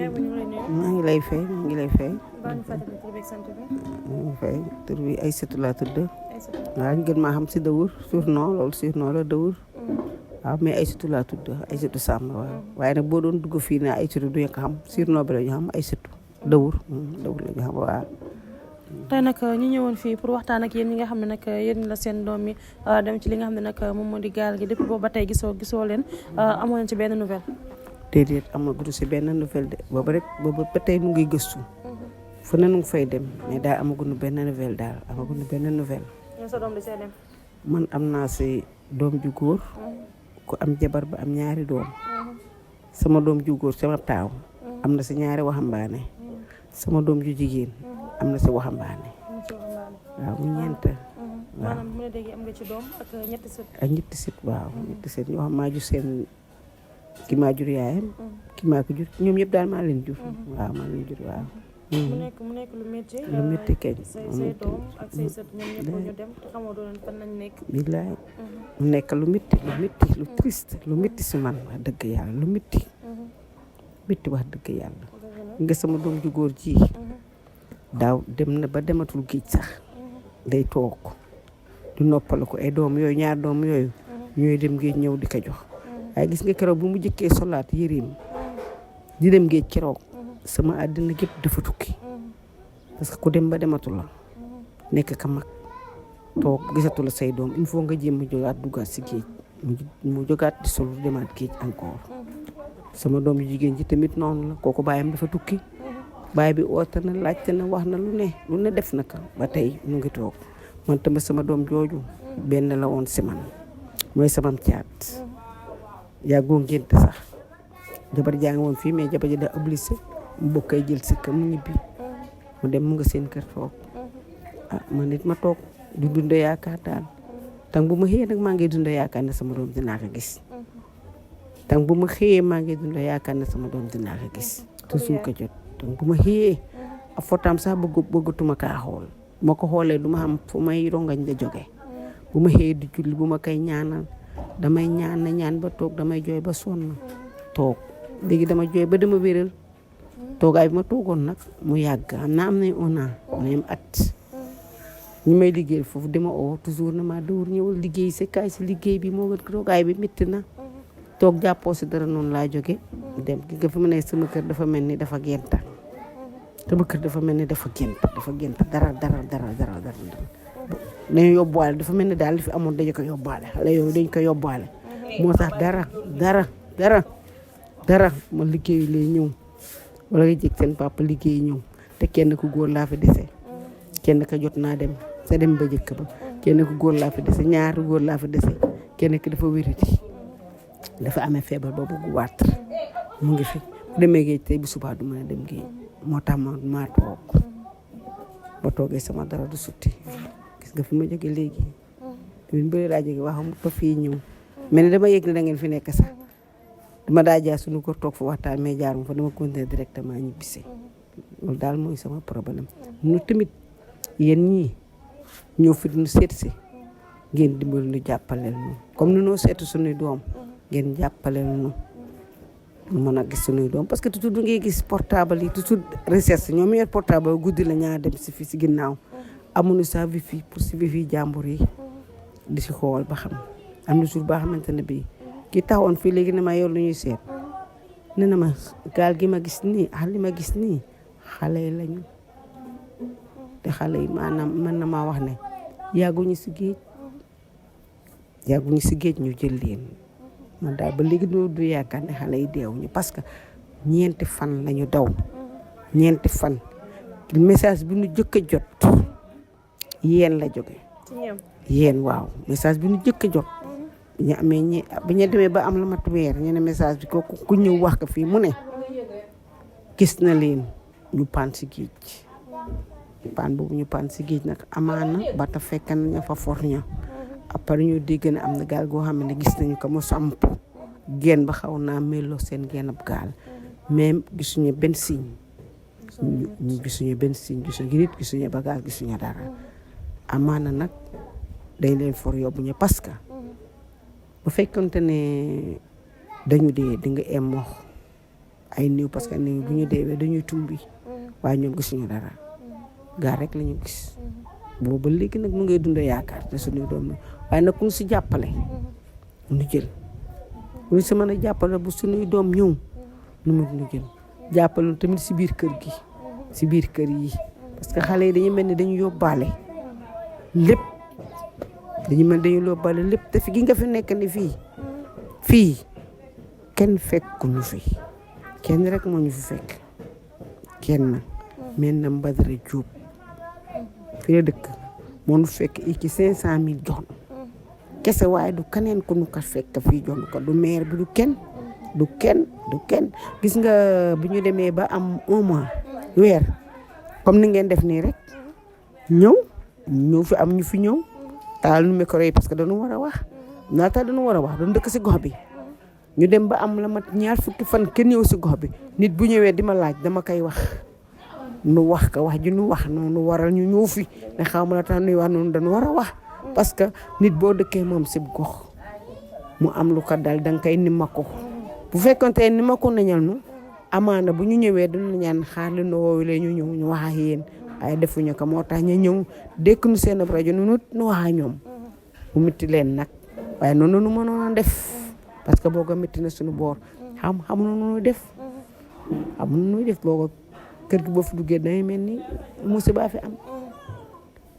maa ngi lay fay maa ngi lay fay. baa ñu fàttali tur beeg sant bi. maa ngi fay tur bi Aïssatou laa tudd. waaw ñu gën maa xam si Dawur surnom loolu surnom la Dawur. waaw mais Aïssatou laa tudd Aïssatou Samb waaw. waaye nag boo doon dugg fii ne Aïssatou du ñu ko xam surnom bi la ñu xam Aïssatou Dawur Dawur la ñu xam waaw. tey nag ñu ñëwoon fii pour waxtaan ak yéen ñi nga xam ne nag yéen la seen doom yi dem ci li nga xam ne nag moom moo di gaal gi depuis boobu ba tey gisoo leen amoon ci benn nouvelle. déedéet amaguñu si benn nouvelle de booba rek booba ba tey nu ngi gëstu. fu ne nu ngi fay dem mais daal amaguñu benn nouvelle daal amaguñu benn nouvelle. sa doom di see dem. man am naa si doom ju góor. ku am jabar ba am ñaari doom. sama doom ju góor sama taaw. am na si ñaari waxambaane. sama doom ju jigéen. am na si waxambaane. waaw mu ñeent. waaw maanaam mu ne léegi am nga ci doom ak ñetti sët. ak ñetti sët waaw ñetti sët ñoo xam maa jur seen ki maa jur yaayam. ki maa ko jur ñoom ñëpp daal maa leen jur. waaw maa leen jur waaw. mu nekk lu métti. lu métti keñ. say doom ak say sët ñoom ñëpp ñu dem te xamoo doon fan lañ nekk. billaay mu nekk lu métti lu triste lu métti si man wax dëgg yàlla lu métti. métti wax dëgg yàlla. nga sama doom ju góor ji. daaw dem na ba dematul géej sax. day toog du noppal ko ay doom yooyu ñaar doom yooyu. ñooy dem géej ñëw di ko jox. waaye gis nga keroog bu mu jëkkee solaat yëreem di dem géej keroog. sama àddina gépp dafa tukki. parce que ku dem ba dematul la. nekk ka mag toog gisatu la say doom il faut nga jéem a jógaat duggaat si géej mu jógaat di solu demaat géej encore. sama doom yu jigéen ji tamit noonu la kooku baayam dafa tukki. baay bi oote na laajte na wax na lu ne def na ko ba tey mu ngi toog man tamit sama doom jooju benn la woon si man mooy samam caat yàggoo ngénte sax jabar jaa ngi woon fii mais jabar ji da obligé mu bokkay jël si kër mu ñibbi mu dem mu nga seen kër toog man nit ma toog di dund yaakaar daal tang bu ma xëyee nag maa ngi dund yaakaar ne sama doom dinaa ko gis tang bu ma xëyee maa ngi dund yaakaar ne sama doom dinaa ko gis toujours ko jot donc bu ma xëyee a fotam sax bëggatuma kaa xool ma ko xoolee du ma xam fu may rongañ la jóge bu ma xëyee di julli bu ma koy ñaanal damay ñaan ba toog damay jooy ba sonn toog léegi dama jooy ba dama wéral toogaay bi ma toogoon nag mu yàgg am nañ un an même at ñi may liggéey foofu dama oo toujours na ma Dawur ñëwal liggéey si kaay si liggéey bi moo gën toogaay bi métti na toog jàppoo si dara noonu laa jóge dem gi nga fi mu ne sama kër dafa mel ni dafa genta sama kër dafa mel ni dafa genta dara dañu yóbbuwaale dafa mel ni daal li fi amoon dañu ko yóbbuwaale xale yooyu dañu ko yóbbuwaale moo tax dara ma liggéeyu lay ñëw wala nga jëg seen papa liggéey ñëw te kenn ku góor laa fi dese kenn ka jot naa dem sa dem ba jëkk ba kenn ku góor laa fi dese ñaari góor laa fi dese kenn ki dafa wériti dafa amee feebar boobu gu waat mu ngi fi bu demee géej tey bu subaa du mën a dem géej moo tax maa toog ba toogee sama dara du sutti gis nga fi ma jóge léegi tamit bëri laa jóge waxam ba fii ñëw mais ne dama yëg ne da ngeen fi nekk sax dama daa jaar suñu ko toog fa waxtaan mais jaaruma fa dama continuer directement ñibbisi loolu daal mooy sama problème nu tamit yéen ñii ñëw fi nu seet si ngeen dimbali nu jàppaleel nu comme nu noo seetu suñuy doom ngeen jàppaleel nu mën a gis suñuy doom parce que toujours du ngay gis portable yi toujours recherche ñoom yor portable guddi la ñaa dem si fii si ginnaaw amuñu sa wifi pour si wifi jàmbur yi di si xool ba xam am na jour baa xamante ne bii ki taxawoon fii léegi ne ma yor lu ñuy seet ne na ma gaal gi ma gis nii li ma gis nii xale yi lañu te xale yi maanaam mën na maa wax ne yàgguñu si géej ñu jël leen man daal ba léegi du yaakaar ne xale yi deewuñu parce que ñeenti fan lañu daw ñeenti fan message bi ñu jëkk a jot yéen la jóge yéen waaw message bi ñu jëkk a jot ñu amee bi ñu demee ba am la mat weer ñu ne message bi ku ñëw wax ko fii mu ne gis na leen ñu paan si géej paan boobu ñu paan si géej nag amaana ba ta fekk nañu fa for ña après ñu dégg ne am na gaal goo xam ne gis nañu ko mu samp geen ba xaw naa melloo seen geen ab gaal mais gisuñu benn signe ñu gisuñu benn signe gisuñu nit gisuñu bagage gisuñu dara amaana nag dañ leen for yóbbu ñu parce que bu fekkonte ne dañu dee di nga emox ay néew parce que néew bu ñu deewee dañuy tumbi waaye ñoom gisuñu dara gaal rek la ñu gis boobu ba léegi nag mu ngay dund yaakaar te suñuy doom waaye nag ku ñu si jàppale ñu jël ku ñu si mën a jàppale bu suñuy doom ñëw nu mu ñu jël jàppale tamit si biir kër gi si biir kër yi parce que xale yi dañu mel ni dañu yóbbaale lépp dañu yóbbaale lépp te fi gi nga fi nekk ni fii kenn fekkuñu fi kenn rek moo ñu fi fekk kenn mel na Mbadara Diop fi la dëkk moo ñu fekk i ci 500,000 jox kese waaye du keneen ku ñu ko fekk fii jox ko du maire bi du kenn gis nga bu ñu demee ba am 1 mois weer comme ni ngeen def nii rek ñëw fi am ñu fi ñëw taal nu micro yi parce que dañu war a wax naata dañu war a wax dañu dëkk si gox bi ñu dem ba am la mat 2 fukki fan kenn ñëw si gox bi nit bu ñëwee di ma laaj dama koy wax nu wax ko wax ji nu wax noonu waral ñu ñëw fi ne xaw ma la tax nuy wax noonu dañu war a wax parce que nit boo dëkkee moom si gox mu am lu ko dal danga koy ni ma ko bu fekkonte ni ma ko nañal nu amaana bu ñu ñëwee dañu ñaan xaar li nu woowulee ñu ñëw ñu wax ak yéen waaye defuñu ko moo tax ñu ñëw dékk nu seen rajo nu wax ak ñoom mu métti leen nag waaye noonu nu mënoon a def parce que boo ko métti na suñu boor xamuñu nu def boo ko kër gi boo fi duggee day mel ni musiba fi am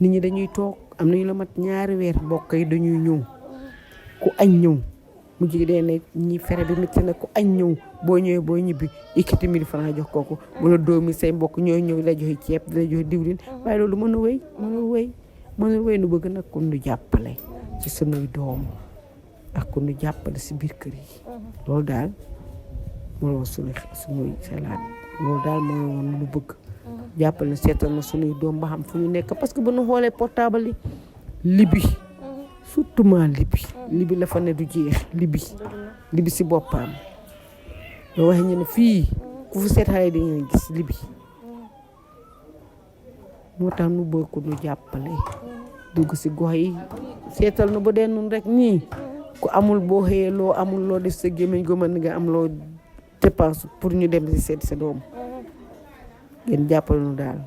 nit ñi dañuy toog am nañu la mat 2 weer mbokk yi dañuy ñëw ku añ ñëw mu jigi dee ne ñi fere bi métti na ku añ ñëw boo ñëwee boo ñibbi ikkati 1000 francs jox kooku mu la doomi say mbokk ñooy ñëw la joxe ceeb di la joxe diwlin waaye loolu mënul wéy nu bëgg nag ku ñu jàppale ci sunuy doom ak ku ñu jàppale si biir kër yi loolu daal moo suñuy xalaat loolu daal moo woon lu bëgg jàppale na seetal na sunuy doom ba xam fu ñu nekk parce que bu ñu xoolee portable yi libi surtout libi la fa ne du jeex libi si boppam loo waxee ñu ne fii ku fi seet xale di ngeen gis libi moo tax nu bëgg ko nu jàppale dugg si gox yi seetal na ba dee nun rek nii ku amul boo xëyee loo amul loo def sa gémmiñ go mën nga am loo dépense pour ñu dem si seet sa doom ngeen jàppale nu daal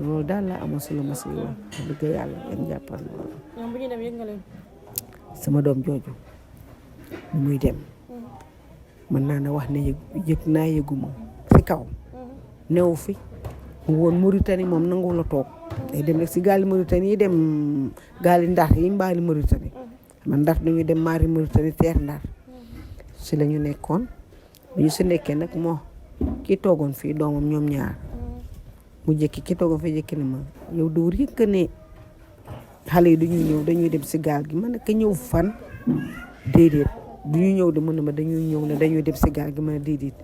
loolu daal laa amoon si lu ma si wax dëgg yàlla ngeen jàppale loolu ñoom bu ñu dem yëg nga leen sama doom jooju bu muy dem mën naa ne wax ne yëg naa yëguma si kaw newu fi mu woon Mauritanie moom nangu la toog day dem rek si gaali Mauritanie yi dem gaali Ndar yi mbaali Mauritanie man Ndar dañuy dem maari Mauritanie teer Ndar si la ñu nekkoon bi ñu si nekkee nag moo kii toogoon fii doomam ñoom ñaar mu jëkki ki toogoon fii jëkki ne ma yow dóor yëkk ne xale yi dañuy dem si gaal gi ma ne ko ñëw fan déedéet du ñu ñëw de mën na ma dañuy ñëw ne dañuy dem si gaal gi ma ne déedéet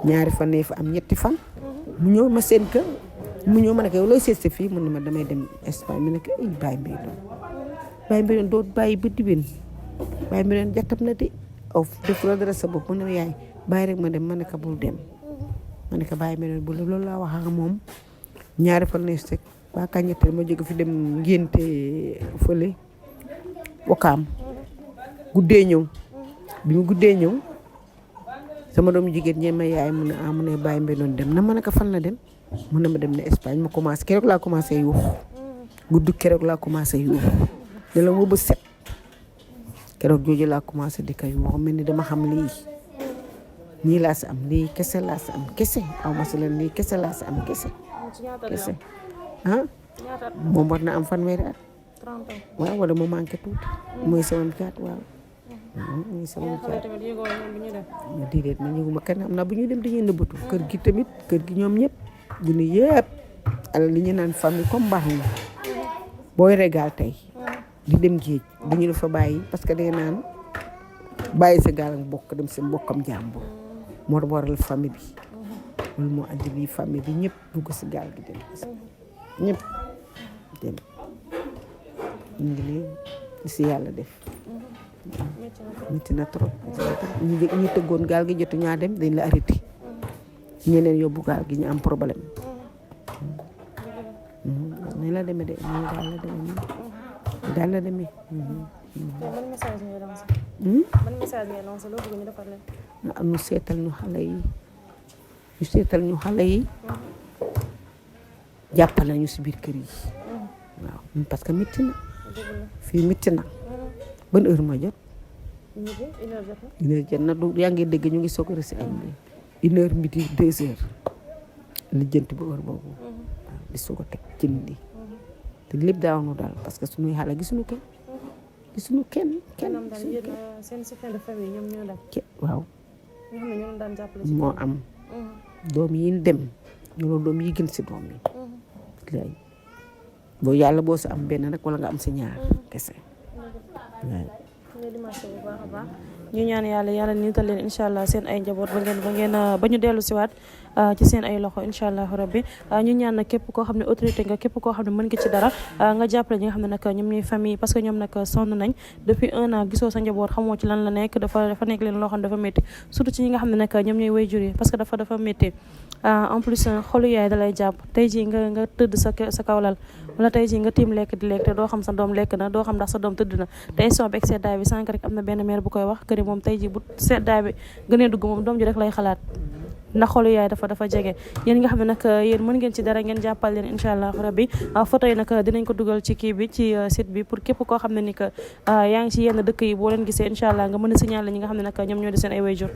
2 fan ne fa am 3 fan mu ñëw ma seen kër mu ñëw ma ne ko yow looy seet si fii mën na ma damay dem Espagne mu ne ko ay bàyyi mbay doon doot bàyyi ba diwén bàyyi mbay doon jàttam na de def la dara sa bopp mu ne yaay bàyyi rek ma dem ma ne ko bul dem ma ne ko bàyyi mbay doon bu loolu laa wax ak moom 2 fan ne sek ba ka ñetteel ma jóge fi dem ngénte fële Wakaam guddee ñëw bi mu guddee ñëw sama doom jigéen ñee ma yaay mu ne bàyyi mbay doon dem na ma ne ko fan la dem mu ne ma dem na Espagne ma commencé keroog laa commencé yuux gudd keroog laa commencé yuux de la mu ba set keroog jooju laa commencé di ko yuux mel ni dama xam lii nii laa si am lii kese laa si am kese aw ma si leen lii kese laa si am kese moom war na am 30 at waaw wala mu manqué tuuti mooy 74 waaw mooy 74 déedéet ma ñëwuma kenn am na bu ñuy dem dañuy nëbbatu kër gi tamit kër gi ñoom ñëpp dina yëpp ala li ñu naan famille comme baax na booy régal tey di dem géej dañu la fa bàyyi parce que day naan bàyyi sa gaal ak mbokk dem sa mbokkam jàmbur moo waral famille bi loolu moo andi lii famille bi ñëpp dugg si gaal gi dem ñëpp dem ñu ngi nii si yàlla def métti na trop ñu tëggoon gaal gi jotu ñaa dem dañ la arrêté ñeneen yóbbu gaal gi ñu am problème ni la demee de nii daal la demee ban message ngay lancé loo bëgg ñu defal leen ñu seetal ñu xale yi jàppale ñu si biir kër yi waaw parce que métti na fii métti na ban heure ma jot 1h jot na du yaa ngi dégg ñu ngi soog a si añ bi 1h midi 2h lijjanti ba heure boobu waaw di soog a teg ci lii te lépp daaw nu daal parce que suñuy xale gisuñu kenn seen soutien de famille ñoom ñoo dem waaw ñoo xam ne ñoo daan jàppale moo am doom yi dem ñoo doom yi gën si doom yi lay boo yàlla boo si am benn rek wala nga am si ñaar kese lay ñu ñaan yàlla niital leen incha allah seen ay njaboot ba ñu dellu siwaat ci seen ay loxo incha allah rabbi ñu ñaan nag képp koo xam ne autorité nga képp koo xam ne mën nga ci dara nga jàppale ñi nga xam ne nag ñoom ñuy famille parce que ñoom nag sonn nañ depuis 1 an gisoo sa njaboot xamoo ci lan la nekk dafa nekk leen loo xam ne dafa métti surtout ci ñi nga xam ne nag ñoom ñooy waajur yi parce que dafa métti en plus xolu yaay dalay jàpp tey jii nga tëdd sa kawlal wala tey jii nga tiim lekk di lekk te doo xam sa doom lekk na doo xam ndax sa doom tëdd na te instant bi ak seddaay bi sànq rek am na benn mère bu koy wax que moom tey jii bu seddaay bi gënee dugg moom doom ji rek lay xalaat ndax xolu yaay dafa jege yéen nga xam ne nag yéen mën ngeen ci dara ngeen jàppal leen incha allah rabbi photo yi nag dinañ ko dugal ci kii bi ci site bi pour képp koo xam ne ni que yaa ngi ci yenn dëkk yi boo leen gisee incha allah nga mën a signaler ñi nga xam ne nag ñoom ñoo di seen ay waajur